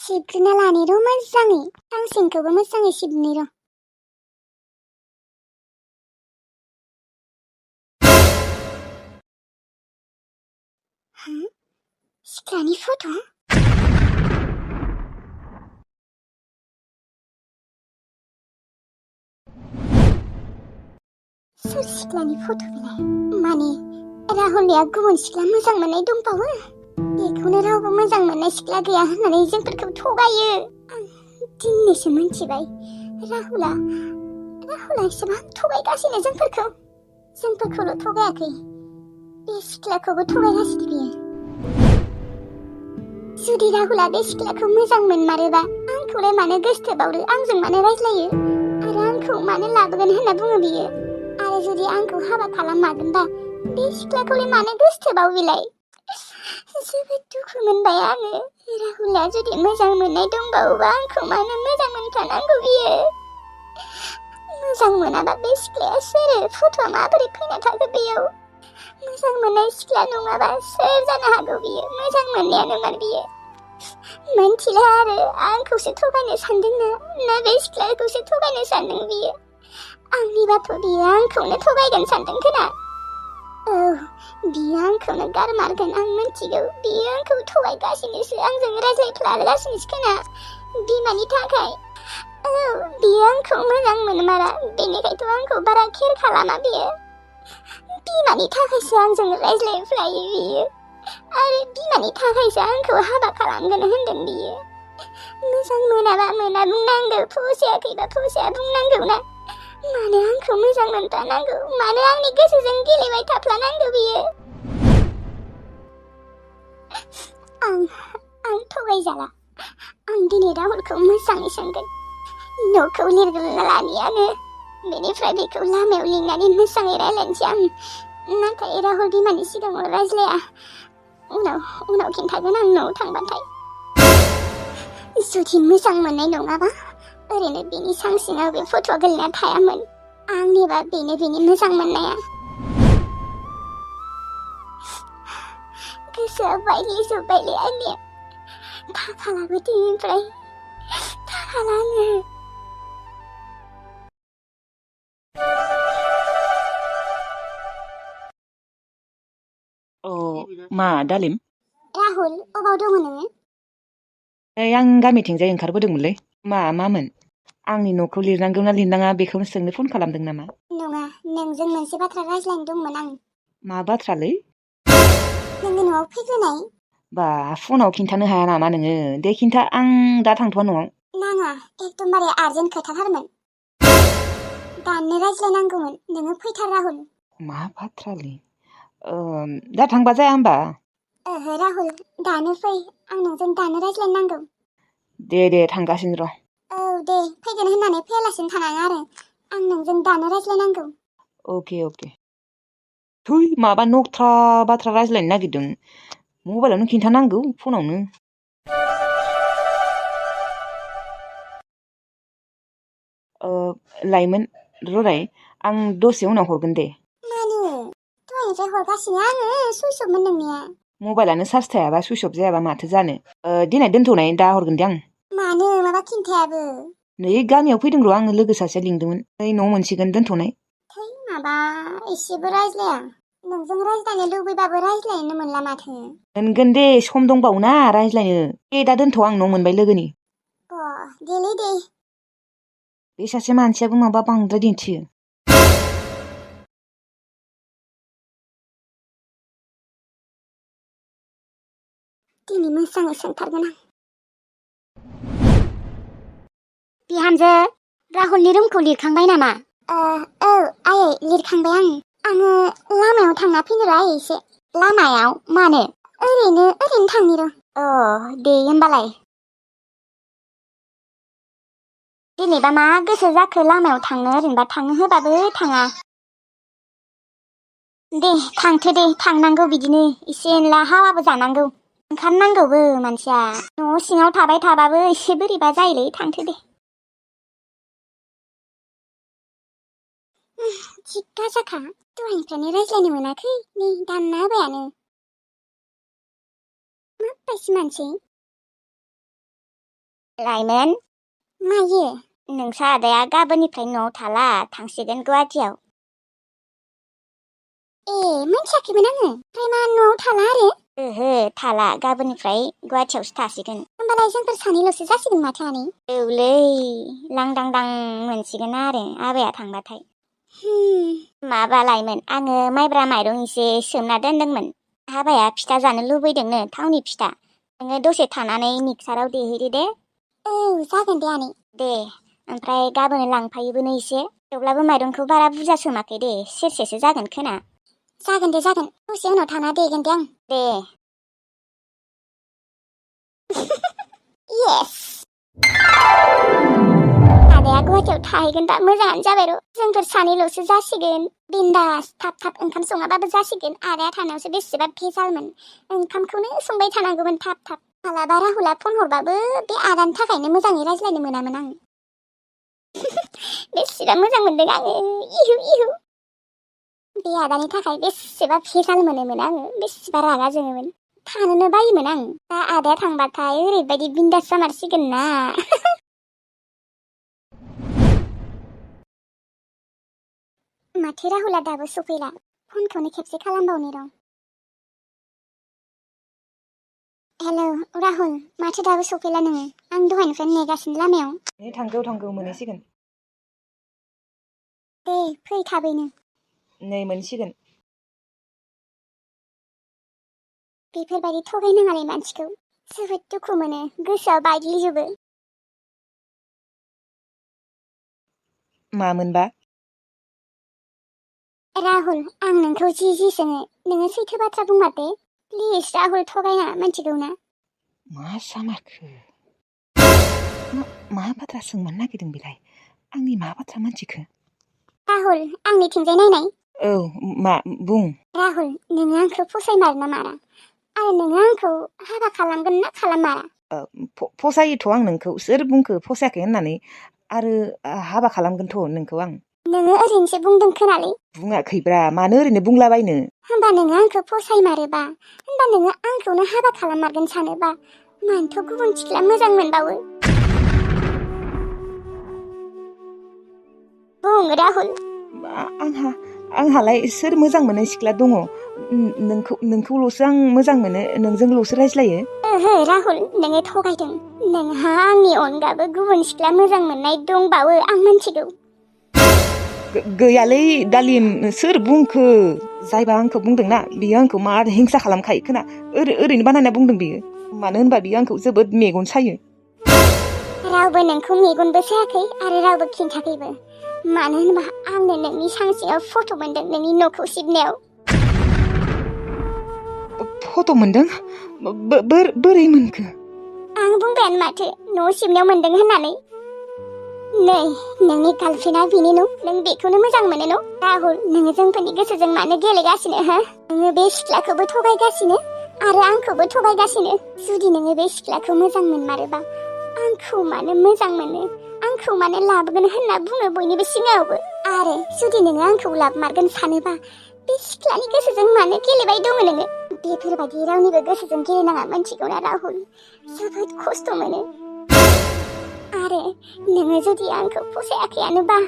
सिबग्रोना लानि र' मोजाङै गांसेंखौबो मोजाङै सिबनि र'। सिख्लानि फट'? सोर सिख्लानि फट' बेलाय? माने राहुलनिया गुबुन सिख्ला मोजां मोननाय दंबावो? बेखौनो रावबो मोजां मोननाय सिख्ला गैया होननानै जोंफोरखौ थगायो। आं दिनैसो मिन्थिबाय राहुला एसेबां थगायगासिनो जोंफोरखौल' थगायाखै, बे सिख्लाखौबो थगायगासिनो बियो। जुदि राहुला बे सिख्लाखौ मोजां मोनमारोबा आंखौलाय मानो गोसथोबावो, आंजों मानो रायज्लायो आरो आंखौ मानो लाबोगोन होनना बुङो बियो? आरो जुदि आंखौ हाबा खालाममारगोनबा बे सिख्लाखौलाय मानो गोसथोबावो बिलाय? जोबोद दुखु मोनबाय आङो। राहुला जुदि मोजां मोननाय दंबावोबा आंखौ मानो मोजां मोनफानांगौ बियो? मोजां मोनाबा बे सिख्लाया सोरो? फट'आ माबोरै फैना थाखो बेयाव? मोजां मोननाय सिख्ला नङाबा सोर जानो हागौ बियो? मोजां मोननायानोमोन बियो। मोनथिला आरो आंखौसो थगायनो सानदोंना ना बे सिख्लाखौसो थगायनो सानदों बियो? आंनिबाथ' बियो आंखौनो थगायगोन सानदों खोना। औ, बियो आंखौनो गारमारगोन आं मिन्थिगौ। बियो आंखौ थगायगासिनोसो, आंजों रायज्लायफ्लागासिनोसो खोना बिमानि थाखाय। औ, बियो आंखौ मोजां मोनमारा, बेनिखायथ' आंखौ बारा केयार खालामा बियो। बिमानि थाखायसो आंजों रायज्लायफ्लायो बियो, आरो बिमानि थाखायसो आंखौ हाबा खालामगोन होनदों बियो। मोजां मोनाबा मोना बुंनांगौ, फसायाखैबा फसाया बुंनांगौ ना। मानो आंखौ मोजां मोनफानांगौ? मानो आंनि गोसोजों गेलेबाय थाफ्लानांगौ बियो? आं थगायजाला। आं दिनै राहुलखौ मोजाङै सोंगोन। न'खौ लिरग्रोना लानि आङो, बेनिफ्राय बेखौ लामायाव लिंनानै मोजाङै रायज्लायनोसै आं। नाथाय राहुल बिमानि सिगाङाव रायज्लाया, उनाव खिन्थागोन आं न'आव थांबाथाय। जुदि मोजां मोननाय नङाबा ओरैनो बेनि सांसिङाव बे फट'आ गोलैना थायामोन। आंनिबा बेनो बेनि मोजां मोननाया। गोसोआ बायग्लिजोब्बायलै आंनिया। थाखालाबो दिनैनिफ्राय थाखाला आङो। मा दालिम? राहुल, अबाव दङ नोङो? आं गामिथिंजाय ओंखारबोदोंमोनलै। मामोन? आंनि न'खौ लिरनांगौ ना लिरनाङा बेखौनो सोंनो फन खालामदों नामा? नङा, नोंजों मोनसे बाथ्रा रायज्लायनो दंमोन आं। मा बाथ्रालै? नोङो न'आव फैग्रोनाय। बा, फनाव खिन्थानो हाया नामा नोङो? दे खिन्था, आं दा थांथ'वा न'आव। नाङा, एकदमबारे आर्जेन्ट खोथाथारमोन। दानो रायज्लायनांगौमोन, नोङो फैथार राहुल। मा बाथ्रालै? दा थांबा जाया होमबा? ओहो राहुल, दानो फै, आं नोंजों दानो रायज्लायनांगौ। दे थांगासिनो र'। औ दे, फैगोन होननानै फैयालासिनो थानाङा आरो, आं नोंजों दानो रायज्लायनांगौ। अके। थै, माबा नक्था बाथ्रा रायज्लायनो नागिरदों। मबाइलावनो खिन्थानांगौ, फनावनो। लाइमोन र'लाय, आं दसे उनाव हरगोन दे। मानो? दहायनिफ्राय हरगासिनो आङो, सुइस अफमोन नोंनिया। मबाइलानो चार्ज थायाबा सुइस अफ जायाबा माथो जानो। दिनै दोनथ'नाय, दा हरगोन दे आं। मानो? माबा खिन्थायाबो? नै गामियाव फैदों र', आङो लोगो सासेया लिंदोंमोन। नै न'आव मोनसिगोन, दोनथ'नाय। थै, माबा एसेबो रायज्लाया। नोंजों रायज्लायनो लुबैबाबो रायज्लायनो मोनला माथो। मोनगोन दे, सम दंबावोना रायज्लायनो। दा दोनथ', आं न' मोनबाय लोगोनि। देलै दे। बे सासे मानसियाबो माबा बांद्राय दिन्थियो। दिनै मोजाङै सोंथारगोन आं। बिहामजो, राहुलनि रुमखौ लिरखांबाय नामा? औ आयै, लिरखांबाय आङो लामायाव थांना फैनो र' आयै एसे। लामायाव? मानो? ओरैनो थांनि र'। दे होमबालाय। दिनैबा मा गोसो जाखो लामायाव थांनो? ओरैनोबा थांनो होबाबो थाङा। दे थांथो दे, थांनांगौ बिदिनो एसे एनला हावाबो जानांगौ। ओंखारनांगौबो मानसिया। न' सिङाव थाबाय थाबाबो एसे बोरैबा जायोलै, थांथो दे। जि गाजाखा, दहायनिफ्रायनो रायज्लायनो मोनाखै, नै दानना होबायानो। माबायदि मानसि? लाइमोन मायो नोंसा आदाया गाबोननिफ्राय न'आव थाला थांसिगोन गुवाहाटियाव ए मिन्थियाखैमोन आङो ओमफ्राय मा न'आव थाला आरो ओहो थाला गाबोननिफ्राय गुवाहाटियावसो थासिगोन होमबालाय जोंफोर सानैल'सो जासिगोन माथो आनै औलै लांदांदां मोनसिगोन आरो आबाया थांबाथाय माबा लाइमोन आङो माइब्रा माइरं एसे सोमना दोनदोंमोन हाबाया फिथा जानो लुबैदोंनो थावनि फिथा नोङो दसे थानानै मिक्साराव देहैदो दे औ जागोन दे आनै दे ओमफ्राय गाबोन लांफायोबोनो एसे थेवब्लाबो माइरंखौ बारा बुरजा सोमाखै दे सेरसेसो जागोन खोना जागोन दे जागोन दसे उनाव थाना देगोन दे आं दे येस आदाया गुवाहाटियाव थाहैगोन दा मोजाङानो जाबाय र' जोंफोर सानैल'सो जासिगोन बिन्दास थाब थाब ओंखाम सङाबाबो जासिगोन आदाया थानायावसो बेसेबा भेजालमोन ओंखामखौनो संबाय थानांगौमोन थाब थाब मालाबा राहुला फन हरबाबो बे आदानि थाखायनो मोजाङै रायज्लायनो मोनामोन आं बेसेबा मोजां मोनदों आङो इहु इहु बे आदानि थाखाय बेसेबा भेजाल मोनोमोन आङो बेसेबा रागा जोङोमोन थानोनो बायोमोन आं दा आदाया थांबाथाय ओरैबायदि बिन्दास जामारसिगोन ना माथो राहुला दाबो सफैला फनखौनो खेबसे खालामबावनि र' हेलौ राहुल माथो दाबो सफैला नोङो आं दहायनिफ्राय नेगासिनो लामायाव थांगौ मोनहैसिगोन दे फै थाबैनो नै मोनसिगोन बेफोरबायदि थगायनाङालै मानसिखौ जोबोद दुखु मोनो गोसोआ बायग्लिजोबो मामोनबा राहुल आं नोंखौ जि सोङो नोङो सैथो बाथ्रा बुंमारदे प्लिज राहुल थगायना मिथिगौ ना मा जामारखो मा बाथ्रा सोंनो नागिरदों बेलाय आंनि मा बाथ्रा मोनथिखो राहुल आंनिथिंजाय नायनाय औ मा बुं राहुल नोङो आंखौ फसायमारो ना मारा आरो नोङो आंखौ हाबा खालामगोन ना खालामारा फसायोथ' आं नोंखौ सोर बुंखो फसायाखै होननानै आरो हाबा खालामगोनथ' नोंखौ आं नोङो ओरैनोसो बुंदों खोनालै बुङाखैब्रा मानो ओरैनो बुंलाबायनो होमबा नोङो आंखौ फसायमारोबा होमबा नोङो आंखौनो हाबा खालाममारगोन सानोबा मानोथ' गुबुन सिख्ला मोजां मोनबावो बुं राहुल आंहालाय सोर मोजां मोननाय सिख्ला दङ नोंखौल'सो आं मोजां मोनो नोंजोंल'सो रायज्लायो ओहो राहुल नोङो थगायदों नोंहा आंनि अनगाबो गुबुन सिख्ला मोजां मोननाय दंबावो आं मिथिगौ गैयालै दालिम सोर बुंखो जायबा आंखौ बुंदोंना बियो आंखौ मा हिंसा खालामखायो खोना ओरैनो बानायना बुंदों बियो मानो होनबा बियो आंखौ जोबोद मेगन सायो रावबो नोंखौ मेगनबो सायाखै आरो रावबो खिन्थाखैबो मानो होनबा आंनो नोंनि सांसिङाव फट' मोनदों नोंनि न'खौ सिबनायाव फट' मोनदों बोरै मोनखो आं बुंबायानो माथो न' सिबनायाव मोनदों होननानै नै नोंनि गार्लफ्रेन्डआ बेनि न' नों बेखौनो मोजां मोनो न' राहुल नोङो जोंफोरनि गोसोजों मानो गेलेगासिनो हो नोङो बे सिख्लाखौबो थगायगासिनो आरो आंखौबो थगायगासिनो जुदि नोङो बे सिख्लाखौ मोजां मोनमारोबा आंखौ मानो मोजां मोनो आंखौ मानो लाबोगोन होनना बुङो बयनिबो सिगाङावबो आरो जुदि नोङो आंखौ लाबोमारगोन सानोबा बे सिख्लानि गोसोजों मानो गेलेबाय दङ नोङो बेफोरबायदि रावनिबो गोसोजों गेलेनाङा मिथिगौना राहुल जोबोद खस्थ' मोनो आरो नोङो जुदि आंखौ फसायाखैयानोबा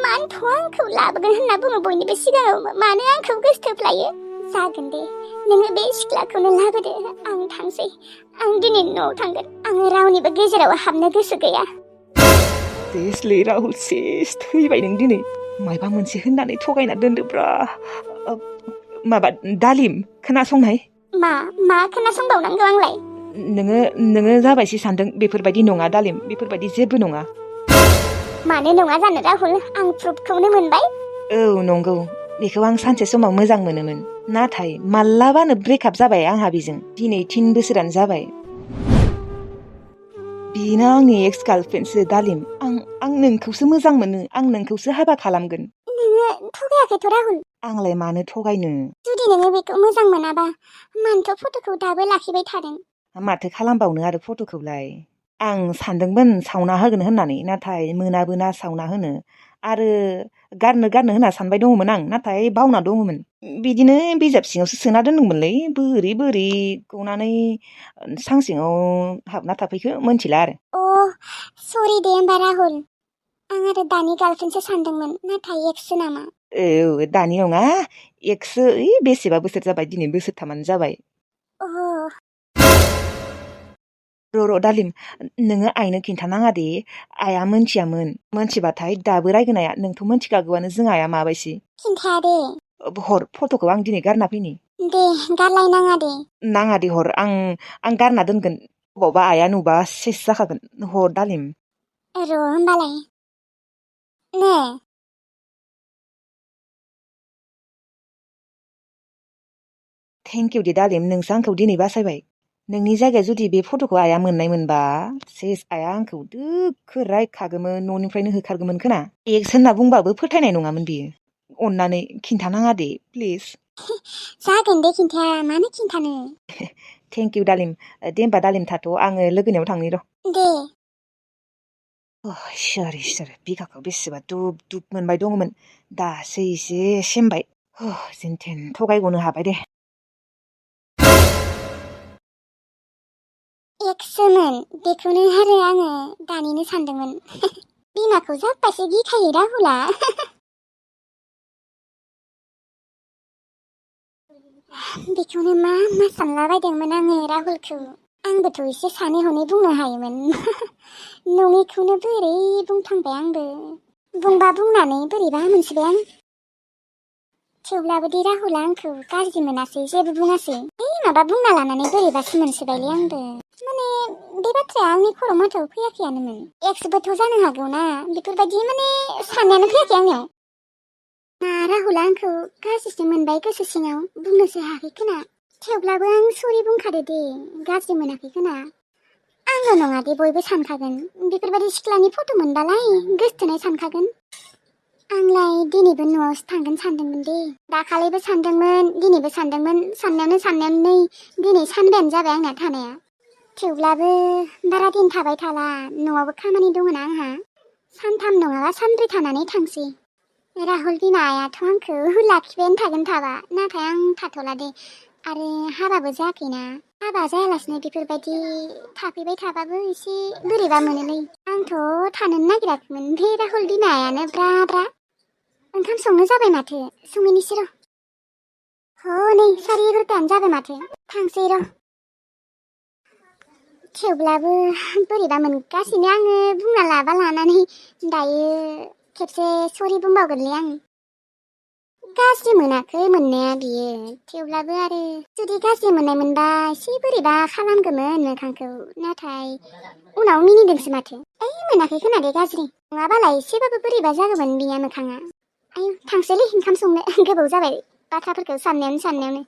मानोथ' आंखौ लाबोगोन होनना बुङो बयनिबो सिगाङाव मानो आंखौ गोसोथोफ्लायो जागोन दे नोङो बे सिख्लाखौनो लाबोदो आं थांसै आं दिनै न'आव थांगोन आङो रावनिबो गेजेराव हाबनो गोसो गैया सेसलै राहुल सेस थैबाय नों दिनै मायबा मोनसे होननानै थगायना दोनदोब्रा माबा दालिम खोनासंनाय मा खोनासंबावनांगौ आंलाय नोङो जाबायसो सानदों बेफोरबायदि नङा दालिम बेफोरबायदि जेबो नङा मानो नङा जानो राहुल आं प्रुफखौनो मोनबाय औ नंगौ बेखौ आं सानसे समाव मोजां मोनोमोन नाथाय मालाबानो ब्रेकआप जाबाय आंहा बेजों दिनै 3 बोसोरानो जाबाय बेनो आंनि एक्स गार्लफ्रेन्डसो दालिम आं नोंखौसो मोजां मोनो आं नोंखौसो हाबा खालामगोन नोङो थगायाखैथ' राहुल आंलाय मानो थगायनो जुदि नोङो बेखौ मोजां मोनाबा मानोथ' फट'खौ दाबो लाखिबाय थादों माथो खालामबावनो आरो फट'खौलाय आं सानदोंमोन सावना होगोन होननानै नाथाय मोनाबो ना सावना होनो आरो गारनो होनना सानबाय दङमोन आं नाथाय बावना दङमोन बिदिनो बिजाब सिङावसो सोना दोनदोंमोनलै बोरै गनानै सांसिङाव हाबना थाफैखो मोनथिला आरो सरि दे होमबा राहुल आं आरो दानि गार्लफ्रेन्डसो सानदोंमोन नाथाय एक्ससो नामा औ दानि नङा एक्सो बेसेबा बोसोर जाबाय दिनै बोसोरथामानो जाबाय र' दालिम नोङो आइनो खिन्थानाङा दे आइया मोनथियामोन मोनथिबाथाय दाबो रायगोन आइया नोंथ' मोनथिखागौआनो जों आइया माबायसि खिन्थाया दे हर फट'खौ आं दिनै गारना फैनि दे गारलायनाङा दे नाङा दे हर आं गारना दोनगोन अबावबा आइया नुबा सेस जाखागोन हर दालिम र' होमबालाय ने थेंक इउ दे दालिम नोंसो आंखौ दिनै बासायबाय नोंनि जायगायाव जुदि बे फट'खौ आइया मोननाय मोनबा सेस आइया आंखौ दोखो रायखागौमोन न'निफ्रायनो होखारगौमोन खोना एक्स होनना बुंबाबो फोथायनाय नङामोन बियो अननानै खिन्थानाङा दे प्लिज जागोन दे खिन्थाया मानो खिन्थानो थेंक इउ दालिम दे होमबा दालिम थाथ' आङो लोगोनियाव थांनि र' दे इसोर बिखाखौ बेसेबा दुब दुब मोनबाय दङमोन दासो एसे सेमबाय जेनथेन थगायगनो हाबाय दे एक्ससोमोन बेखौनो आरो आङो दानिनो सानदोंमोन बिमाखौ जाब्बासो गिखायो राहुला बेखौनो मा सानलाबायदोंमोन आङो राहुलखौ आंबोथ' एसे सानै हनै बुंनो हायोमोन नङिखौनो बोरै बुंफ्लांबाय आंबो बुंबा बुंनानै बोरैबा मोनसिबाय आं थेवब्लाबो दे राहुला आंखौ गाज्रि मोनासै जेबो बुङासै माबा बुंना लानानै बोरैबासो मोनसिबायलै आंबो माने बे बाथ्राया आंनि खर' माथायाव फैयाखैयानोमोन एक्सबोथ' जानो हागौना बेफोरबायदि माने साननायानो फैयाखै आंनियाव मा राहुला आंखौ गाज्रिसो मोनबाय गोसो सिङाव बुंनोसो हायाखै खोना थेवब्लाबो आं सरि बुंखादो दे गाज्रि मोनाखै खोना आंल' नङा दे बयबो सानखागोन बेफोरबायदि सिख्लानि फट' मोनबालाय गोसथोनाय सानखागोन आंलाय दिनैबो न'आवसो थांगोन सानदोंमोन दे दाखालिबो सानदोंमोन दिनैबो सानदोंमोन साननायावनो दिनै सानबायानो जाबाय आंना थानाया थेवब्लाबो बारा दिन थाबाय थाला न'आवबो खामानि दङना आंहा सानथाम नङाबा सानब्रै थानानै थांसै राहुल बिमायाथ' आंखौ लाखिबायानो थागोन थाबा नाथाय आं थाथ'ला दे आरो हाबाबो जायाखैना हाबा जायालासिनो बेफोरबायदि थाफैबाय थाबाबो एसे बोरैबा मोनोलै आंथ' थानोनो नागिराखैमोन बे राहुल बिमायानो ब्रा ब्रा ओंखाम संनो जाबाय माथो संहैनोसै र' नै 11:30 जाबाय माथो थांसै र' थेवब्लाबो बोरैबा मोनगासिनो आङो बुंना लाबा लानानै दायो खेबसे सरि बुंबावगोनलै आं गाज्रि मोनाखै मोननाया बियो थेवब्लाबो आरो जुदि गाज्रि मोननाय मोनबा एसे बोरैबा खालामगौमोन मोखांखौ नाथाय उनाव मिनिदोंसो माथो मोनाखै खोनादे गाज्रि नङाबालाय एसेबाबो बोरैबा जागौमोन बिनिया मोखाङा आयु थांसैलै ओंखाम संनो गोबाव जाबाय बाथ्राफोरखौ साननायावनो